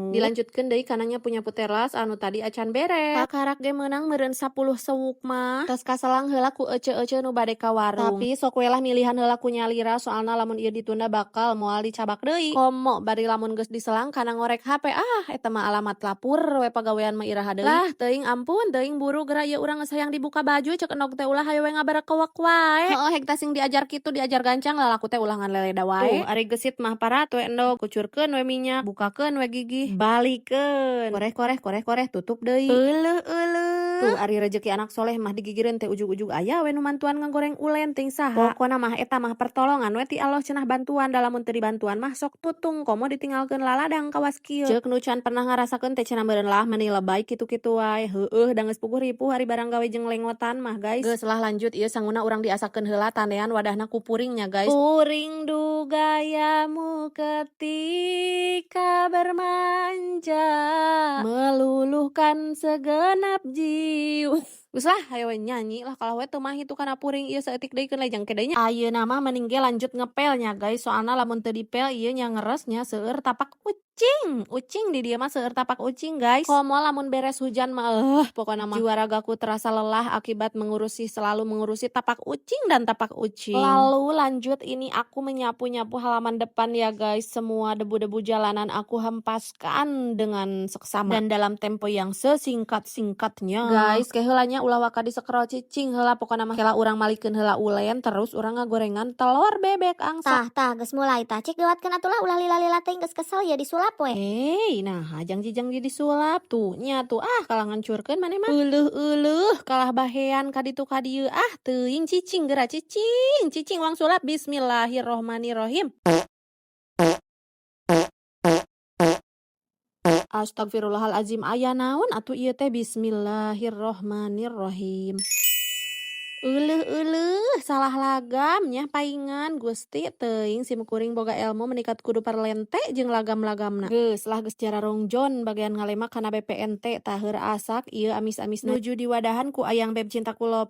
manuk. Dilanjutkeun deui kana nyapu-nyapu teras anu tadi acan beres. Kakarak ge meunang meureun 10 sewuk mah. Tos kaselang heula ku ece-ece nu bade ka warung. Tapi sok we lah milihan heula ku nyalira, soalna lamun ieu ditunda bakal moal dicabak deui. Komo bari lamun geus diselang kana ngorek HP, ah, eta mah alamat lapur we pagawean mah iraha deui. Lah teuing, ampun teuing, buru geura ieu urang geus hayang dibuka baju. Cek endog teh ulah, hayo we ngabarakewek wae. Heeh, hek teh sing diajar kitu, diajar gancang, lalaku teh ulah ngan leleda wae. Tuh, ari gesit mah parat we endog, kucurkeun we minyak, bukakeun we gigih, balikeun. Koreh koreh koreh koreh, tutup deui. Euleuh euleuh. Tuh, ari rejeki anak soleh mah digigireun teh ujug-ujug aya we nu mantuan ngagoreng ulen ting saha. Pokona mah eta mah pertolongan we ti Allah cenah, bantuan, da lamun teu dibantuan mah sok tutung, komo ditinggalkeun laladang kawas kieu. Ceuk nu can pernah ngarasakeun teh cenah meureun lah meni lebay kitu-kitu wae. Heueuh, da geus puguh ripuh ari barang gawe jeung lengotan mah, guys. Geus lah, lanjut ieu sanguna urang diasakeun heula, tandean wadahna ku puring nya, guys. Ku rindu gayamu ketika bermanja, meluluhkan segenap jiwa. Geus lah, hayo we nyanyi lah, kalah we teu mahi tuh kana puring ieu saeutik deui, keun lejang ke deui nya. Ayeuna mah mending ge lanjut ngepel nya, guys, soalna lamun teu dipel ieu nya ngeres nya, seueur tapak ucing. Ucing di dieu mah seueur tapak ucing, guys. Komo lamun beres hujan mah, pokona mah jiwa ragaku terasa lelah akibat mengurusi, selalu mengurusi tapak ucing dan tapak ucing. Lalu lanjut ini aku menyapu-nyapu halaman depan ya, guys. Semua debu-debu jalanan aku hempaskan dengan seksama dan dalam tempo yang sesingkat-singkatnya. Guys, ke heula nya, ulah waka disekrol, cicing heula. Pokona mah kela urang malikeun heula ulen, terus urang ngagorengan telur bebek angsa. Tah tah, geus mulai tah, cik gewatkeun atuh lah, ulah lila-lila teuing, geus kesel ya disulap we. Hei, nah jang-jang disulap tuh nya tuh, ah, kalah ngancurkeun maneh mah. Euleuh euleuh, kalah bahean ka ditu ka dieu, ah teuing, cicing geura, cicing cicing wang sulap. Bismillahirrohmanirrohim. Astagfirullahalazim, aya naon atuh ieu teh? Bismillahirrohmanirrohim. Euleuh euleuh, salah lagam nya paingan. Gusti teuing, sim kuring boga elmu meni kat kudu parlente jeung lagam-lagamna. Geus lah, geus jararongjon bagian ngalemak kana BPNT. Tah, heur asak ieu amis-amisna nuju diwadahan ku ayang beb cintaku love.